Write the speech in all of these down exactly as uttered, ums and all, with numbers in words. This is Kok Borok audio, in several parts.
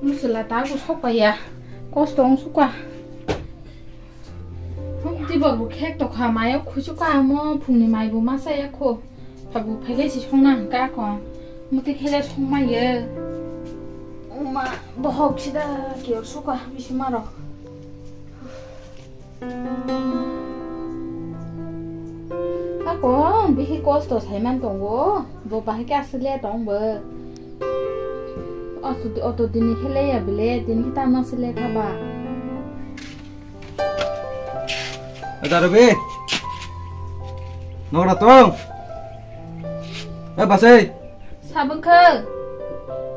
Musula tago sokpaiya. Kosto wng sukha. Tibok bo khek tokha, mayo khuchukha amo phungni mai bo masa ya kho. Phabu phaigai si songna hwnkha kho. Muti khele songmaiyo. Uma bohok sida kiyok sukha bisima rok. Ako, bihi kosto saiman tongo, bo bahai khe aswk le tong bo. Oto, oto dini khe le ya bile, dini khe tamo se le kha ba. Darobi. Nora tong. Eh, basai. Sabun khe.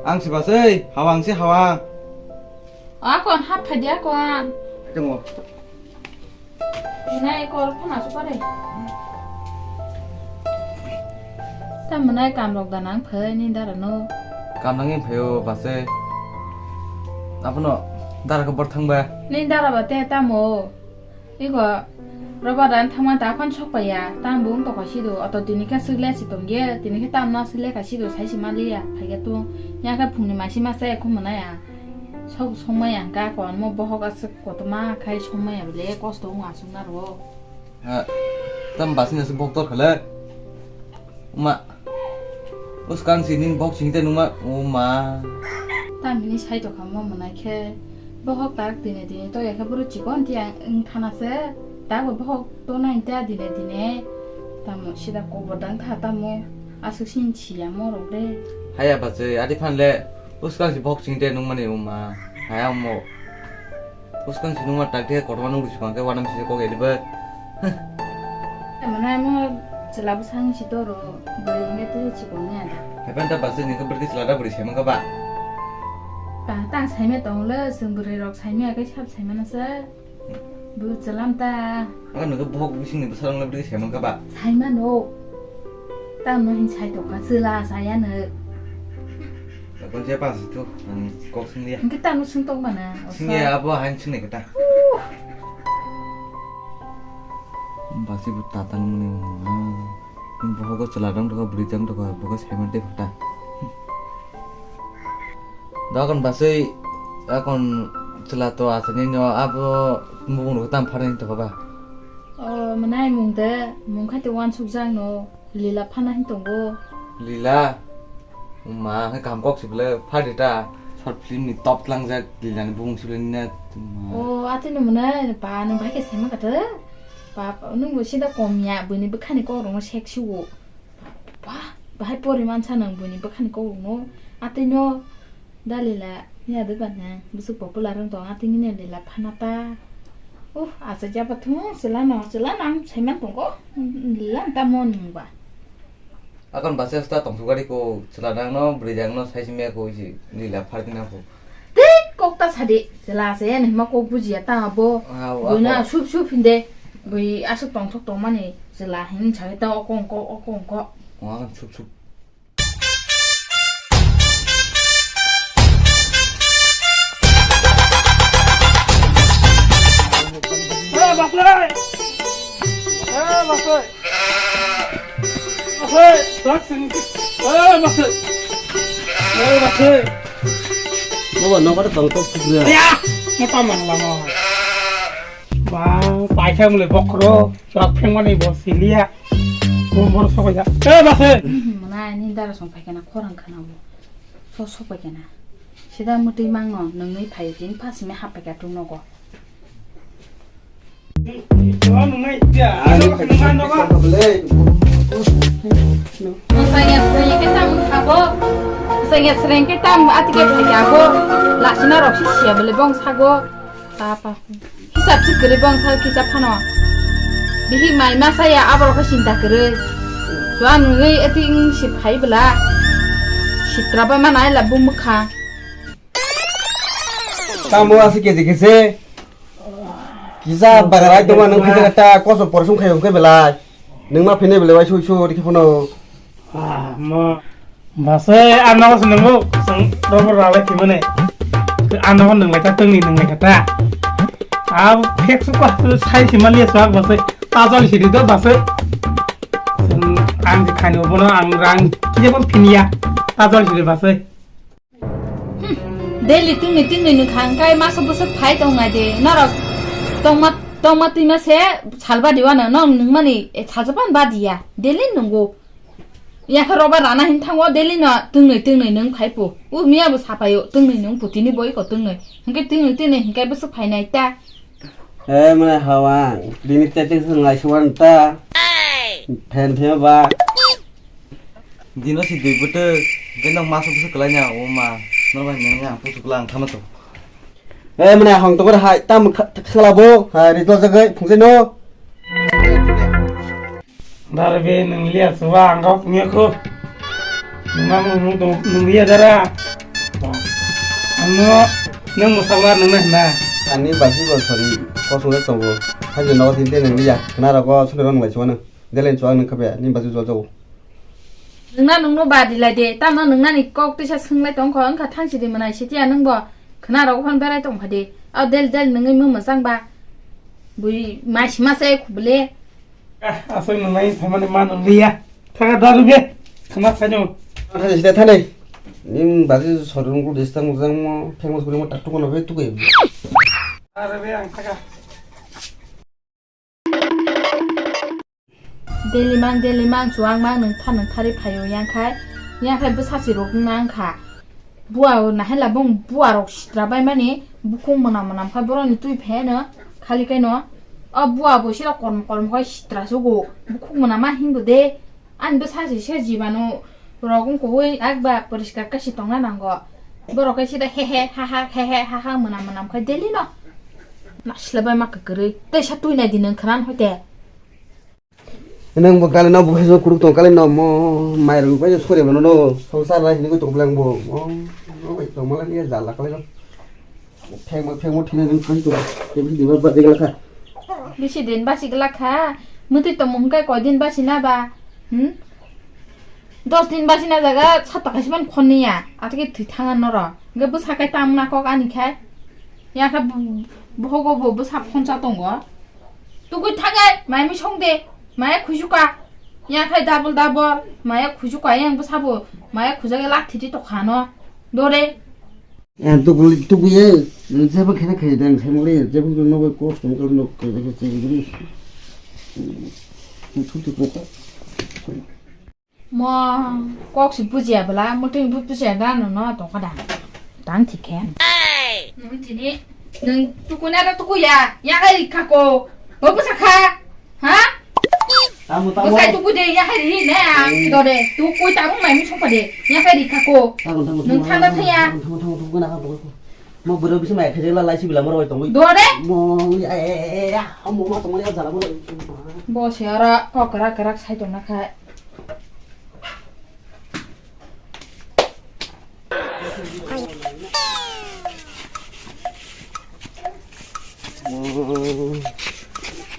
Ang si basai, hawang si hawang. Akon hap phai dia kon. Tamo. Nai kol phana su pare. Tamo nai kam rok da nang phai ni dara no. Kam nang in phayo base. Apono dara ko bor thang ba. Ni dara ba te tamo. Iko roba dan thangma ta kon sok paya. Tam bung to khasido. Oto tini khe sile si tong ye. Tini khe tam na sile khasido sai si ma liya. Phai ga tu. Ya khe phung ni ma si ma sai khum na ya. Sok songmaya hwnkha, kwbangma bohok aswk kotorma khai songmaya bole kosto wng aswk na rwo. Ha, tam basing aswk bohok tor khala. Uma, uskang si nini bohok singte numa, uma. Tam bini sai tokha mo mwnai khe, bohok tak dine dine to ya khe buru chikon tiya wng thana se, tak bo bohok to nai ta dine dine. Tamo sida kobor dang tha tamo, aswk sini siya mo rok de. Haya bachai, adi phan le. Uskang si bohok singte nungmani uma. Haya omo. Uskang si nungma tak de kotorma nung risi kong ke wanam si kok eli ba. Emana mo chela bwsang si toro. Bwrwi hingke tei si kong ya da. Hapan ta basi ni khe bwrwi chela da bwrwi se mangka ba. Ta ta saime tong le, sing bwrwi rok saime akai sab saimana se. Bo chwlam ta. Ang nokhe bohok bisingni bwsarok le bwrwi se mankha ba? Sai mano. Tamo hin sai tongkha, chwla saya no. Kon je pas tu, ang kok sing dia. Hingke tamo sing tong mana? Sing ya abo hain sing ni kata. Basi bu tatang mani. Bohogo chwla dang tokha, bwrwi dang tokha, bogo saiman tei kha ta. Dogon basui akon chwla to asani no abo mung rok tam pharani tokha ba. O mwnai mung de, mung khai te wansuk jak no, lila phana hin tongo. Lila? Ma, hai kaham kok si bwle, phari ta, short film ni top tlangjak, lila ni bung si bwle nina. O, atwi no mwnai, pa, nwng bahai khe saiman kha ta. Pap, nwng bo sida kom ya, buini bwkhani kok rokno sek sugo. Pap, bahai pori mansa nwng buini bwkhani kok rokno. Atwi no dalila ya de bana, bwswk popular wng tong, atwi nini lila phana ta. Uh, asa jaba thung, chwla no, chwla no ang saiman tongo. Lila ta mon nwng ba. Akon base sta tong thugari ko, chwla nang no, bwrwi jang no, sai simi ko, isi lila phar dina ko. Tei kok ta sadi, chwla se, ani hima kok bujiya ta abo. Ah, wa, buina ko. Sup sup hinde, bui asuk tong thok tong mani, chwla hin chai ta okong ko, okong ko. Wa, sup sup. Eh, basai! Eh, basai! Masai, dak sini. Eh, masai. Eh, masai. Bobo, no pada tong tok pukra. Ya, mata mangla mo. Ba, paisa mule bokro, chak pheng mani bo silia. Bom bor sokoja. Eh, masai. Mana ni dara song paikana khorang khana bo. So so paikana. Sida mutui mangno, nungni phai tin pas me hap paika tung nogo. Bwsanya srengke tam wngkha bo. Bwsanya srengke tam atike phaikha bo. Lasina rok si siya bole bong sago. Papa. Hisab si kwrwi bong sa kisa phano. Bihik mai ma saya aborok khe sinta kwrwi. Chuan nungwi eti wng si phai bwla. Sitra bai ma nai la bumwk kha. Tamo aswk keji khe se. Kisa bagar ai tongma nung kisa ta koso porsum khai hwnkhe belai. Nung ma phine belai wai sui sui rikhe phano. Ah, mo. Basai ano se nungo sang robo ralai kimane. Ano nung lai ta tungni nung lai ta. Ab phek su pa sai simali sa basai. Tajol sidi do basai. Ang khani bono ang rang kije bon phinya. Tajol sidi basai. Daily tungni tungni nung khang kai masa bwswk phai tong nai de. Norok tongma, tongma twima se salba diwa no, nong nung mani, e, salsa pan ba diya. Daily nungo. Yakha roba rana hin thango, daily no tungni tungni nung phai pu. U miya bo sapayo, tungni nung pu tini boi ko tungni. Hingke tungni tungni hingke bwswk phai nai ta. Eh, mane hawang, bini tete se ngai suan ta. Phen phen ba. Dino si dui bwtwk, hingke nang masa bwswk kwlai nya, o ma, nang bai nang yang pusu kwlai ang thama to. Eh, mane hawng tokor hai, tam kha-, khala bo, hai, ri to jagai, phung se no. Darbe nung liya suwa ang kok nge ko. Nung ma mung mung tong nung liya dara. Ano nung musawar nung na na. Ani basi bol sori kosong le tongo. Hajo no tin tin nung liya. Khna rogo sundro nung lai suwa nung. Delen suwa nung khabe ni basi jol jago. Nung na nung no ba di lai de. Tam no nung na ni kok tisa sung lai tong kho. Ang kha thang si di manai si tiya nung bo. Khna rogo phan berai tong kha di. Au del del nung i mung masang ba. Bui mai si ma se khubule. Ah, aswk nwngnai phaimani ma nwngliya. Thaka da rwbe. Khna phaino. Thani sida thani. Ning basi sorung ko distang jang mo famous guri mo tak tukuna be tukai. Are be ang thaka. Daily mang, daily mang, chuang mang, nung tha, nung thari phaio yang khai. Yang khai bwsa si rok nang kha. Bua o nahela bong bua rok sitra bai mani bukhung mwnam mwnam kha borok ni twi phe no khali kai no. O bua bo sira kormo kormo khai sitra sugo bukhung mwnam ma hingo de. Ani bwsa si se jibanu rok wng kubui ak ba poriskar khe si tongna nango. Borok khe sida he he ha ha he he ha ha mwnam mwnam khai daily no. Nasle bai ma kwrwi tei sa twi nai di nung khna hoite. Nang bo kali no bo kaiso kuruk tong kali no mo mai rok bai sori mano no songsa lai hinwi tong blang bo mo mo bai tong mala ni jala kali no pheng mo pheng mo thina nang kali to ke bi diba ba degla kha. Bisi din basi gla kha. Muti to mung kai koi din basi na ba. Hmm? Dos din basi na jaga sat taka siman khon niya. Atike thwi thanga noro. Ge bwsa kai tam na kok ani khai. Ya kha bu-, bohogo bo bwsa phonsa tongo. Tugui thagai, mai mi song de, maya khujuka. Yang khai double double, maya khujuka yang bwsabo, maya khujage lak thiti tokha no. Dore. Ya tugui tugui ye, jebo khena khai dang sai mole, jebo no ko ko song ko no ko ko ko. Mo kok si bujiya bwla, mo tini bu bujiya da no no tongkha da. Tang thik khe. Nung tini, nung tukuna da tukuya, ya kai rikha ko. Bo bwsa kha. Ha? Tamo, tamo. Bwsai tuku de, ya kai ri ne, ang kido de. Tukui tabung mai mi songpa de, ya kai rikha ko. Tamo, tamo, nung tamo, thanda tamo, thaya. Tamo, tamo, tamo, tukuna ka bo. Mo bwrwi bisi mai khaje la lai si bila mo roi tongwi. Do de. Mo, ya, ya, ya, ya, ya. Mo ma tongwi ya jala mo. Bo se ara kok krak krak sai tongna kha.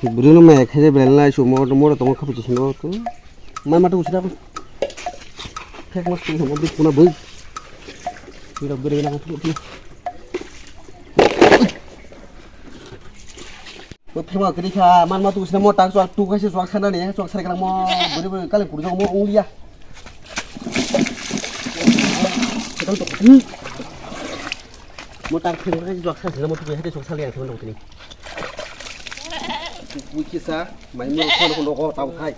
Bruno mai khaje belai sumo moro tongo khapu chisino tu. Mai matu usra. Phek mas tu mo bit puna bui. Bira bira na tu. Bo phema kwrwi kha, man ma tu sina mo tak chuak tu kaisa chuak sana ni, chuak sana kala mo bwrwi bwrwi kala kurjak mo ungya. Mo tak phema kaisa chuak sana mo tu kaisa chuak sana yang sama dong tini. Bui kisa, mai mo kono kono ko tau khai.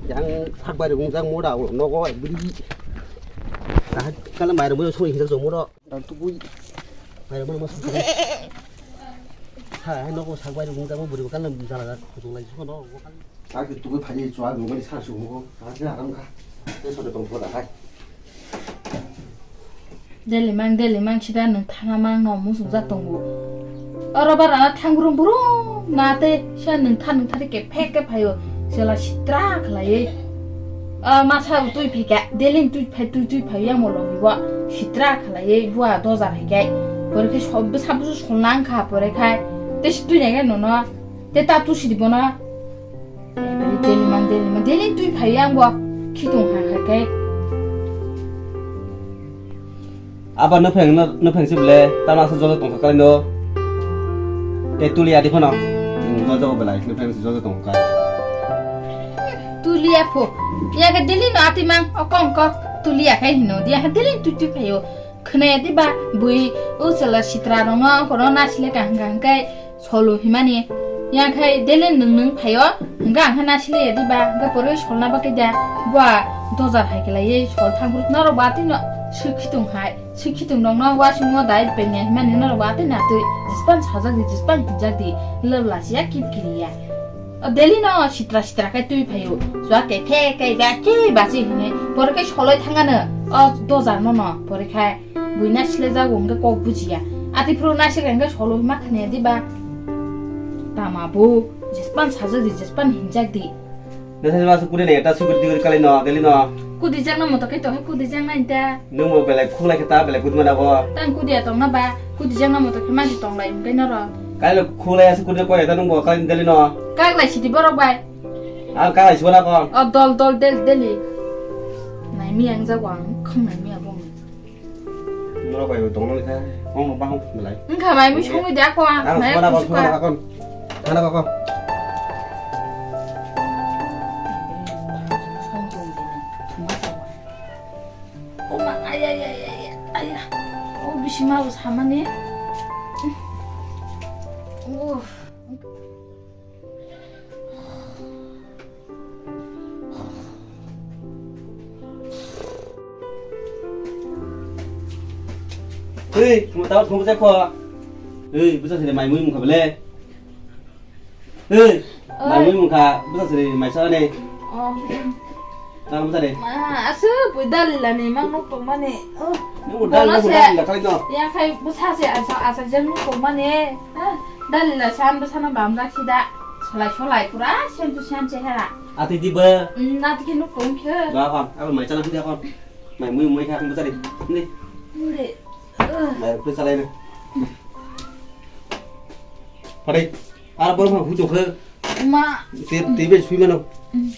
Yang sak bai rung jang mo da no ko bwrwi. Kala mai rung mo soi hijak jong mo ro. Ang tugui. Hai, mano mas. Hai, hai, nogo sak bai rung jabo buri kan jala jala kutung lai jiko no. Ang tugui phai chua gumani sa su mo. Ang aram kha. Te sore tong phoda hai. Deli mang, deli mang sida nung thana mang no musuk ja tongo. Oro bara thang brum brum na te sa nung tha nung thari ke phek ke phaio. Sela sitra khlaiwi. Ah, masa twi phai ka, delin twi phai, twi twi phai yang mo logi wa. Sitra khlaiwi bua doja hai kai. Pore ke sob sa busu solnang kha pore khai. Te si twi nai no no. Te ta tu si di bono. Deli mang, deli mang, delin twi phai yang bo. Khitung ha hai kai. Aba nupheng, nupheng si bole, tamo asa joto tongkha kali no. Te tulia di phano. Hmm, joto belai, nupheng si joto tongkha. Tulia pho. Ya ke dili no ati mang, okong kok. Tulia kai hino, dia ke dili tu tu phayo. Ne diba bui o chwla sitra rokno kono nasile ka hwnkha hwnkhe solo himani. Yang khai dele nwng nwng phaio hwnkha hwnkhe nasile diba hwnkhe pore solna bagwi da bua dojar hai khlaiwi sol thangbruk norok ba tino swkhitung hai swkhitung rokno wasung o dai penya himani norok ba tino twi jispan sajak di jispan hinjak di lab lasiya kip kiriya. O deli no sitra sitra khai twi phaio. Chua ke khe ke ba ke ba chi hine. Pore khe soloi thangano. O dojar no no. Pore khai buina sile jago hwnkhe kok bujiya. Ati phuru nasik hwnkhe solo ma khane di ba. Tama bo. Jispan sajak di jispan hinjak di. Nasa ma su kudine ta su kudi kali no deli no. Kudi jang no moto khe to kudi jang nai ta. Nwng bo belai khulai khe ta belai kudima na bo. Tang kudi atong na ba. Kudi jang no moto khe ma di tong lai hwnkhe noro. Kailo khulai ase kudine koi ta nwng bo kali deli no. Kak lai sidi borok bai. Ang kak lai sibana ko. O dol dol del deli. Nai mi ang jago ang khang nai mi abo. Noro bai tong nang kha. Ong no bahong belai. Wngkha bai mi songwi da ko ang. Ang nai sibana ko kusuka. Sibana ko. Thana ko ko. Oma, ay, ay, ay, ay, ay. O bisima bo samani. Uff. Hei, mo tao thong se kho. Hei, busa sini mai mui mukha bele. Hei, mai mui mukha, busa sini mai sa ne. Oh. Tang busa de. Ma, asu pui dalila ni mang nok tong mani. Oh. Ni mo dalila, mo dalila kali no. Ya khai busa se asa asa jeng nok tong mani. Ah, dalila san busa na bam rak sida. Solai solai pura sem tu sem chehera. Ati di ba. Hmm, ati ki nuk tong khe. Ba kon, abo mai chana hidi kon. Mai mui mui kha kon busa de. Ni. Ni. Mai pui salai na. Pare. Ar bor ma hu to khe. Ma. Te te be sui mano. Hmm.